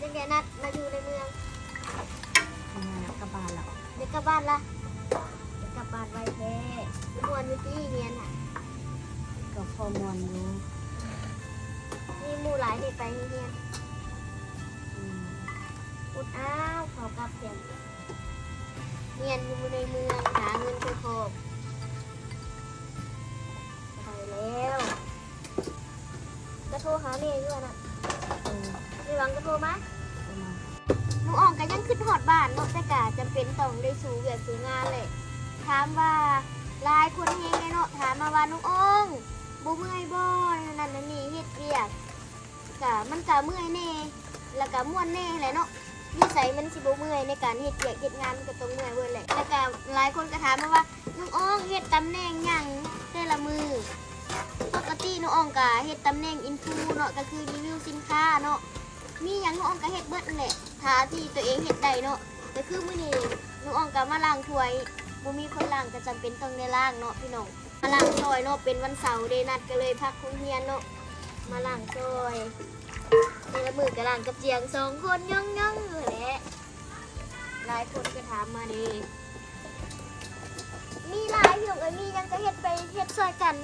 ຈັ່ງໃດນັດມາຢູ່ໃນເມືອງ? ອ່າ ກັບບ້ານລະ. ໄດ້ກັບບ້ານລະ? ໄດ້ກັບບ້ານໄວແທ້. ມ່ວນຢູ່ຕິຮຽນຫັ້ນ? ກໍພໍມ່ວນຢູ່. ມີໝູ່ຫຼາຍເດ ໄປໂຮງຮຽນ? ອືມ. ອົດອ້າວ ເຂົາກັບພຽງ ຮຽນຢູ່ໃນເມືອງ ຫາເງິນໃຫ້ຄອບ ໄປແລ້ວ. ກະໂທຫາແມ່ຢູ່ຫັ້ນນະ. ເອີ ໄດ້ຫວັງກະໂທມາ. ໂທມາ. ນ້ອງອອງກະຍັງຄຶດຮອດບ້ານເນາະ, ແຕ່ກະຈຳເປັນຕ້ອງໄດ້ສູ້ວຽກສູ້ງານແຫຼະ. ຖາມວ່າ ຫຼາຍຄົນແຮງເດເນາະ ຖາມມາວ່າ ນ້ອງອອງ ບໍ່ເມື່ອຍບໍ່ ນັ້ນນັ້ນນີ້ ເຮັດວຽກ ກະ ມັນກະເມື່ອຍແດ່ ແລ້ວກະມ່ວນແດ່ແຫຼະເນາະ. ຢູ່ໃສມັນຊິບໍ່ເມື່ອຍ ໃນການເຮັດວຽກເຮັດງານ ມັນກະຕ້ອງເມື່ອຍເບິດແຫຼະ. ແລ້ວກະຫຼາຍຄົນກະຖາມມາວ່າ ນ້ອງອອງເຮັດຕຳແໜ່ງຫຍັງແຕ່ລະມື້? ປົກກະຕິນ້ອງອອງກະເຮັດຕຳແໜ່ງອິນຟູເນາະ ກະຄືຣີວິວສິນຄ້າເນາະ. ມີຫຍັງນ້ອງອອງກະເຮັດເບິດຫັ້ນແຫຼະ ຖ້າທີ່ໂຕເອງເຮັດໄດ້ເນາະ. ກະຄືມື້ນີ້ນ້ອງອອງກະມາລ້າງຖ້ວຍ ບໍ່ມີຄົນລ້າງກະຈຳເປັນຕ້ອງໄດ້ລ້າງເນາະພີ່ນ້ອງ. ມາລ້າງຊ່ອຍເນາະ ເປັນວັນເສົາເດ ນັດກະເລີຍພັກໂຮງຮຽນເນາະ ມາລ້າງຊ່ອຍ. ແຕ່ລະມື້ກະລ້າງກັບຈຽງສອງຄົນ ຍ້ອງໆ ຢູ່ຫັ້ນແຫຼະ. ຫຼາຍຄົນກະຖາມມາເດ ມີຫຼາຍຢູ່ ກະມີຫຍັງກະເຮັດໄປ ເຮັດຊ່ອຍກັນ.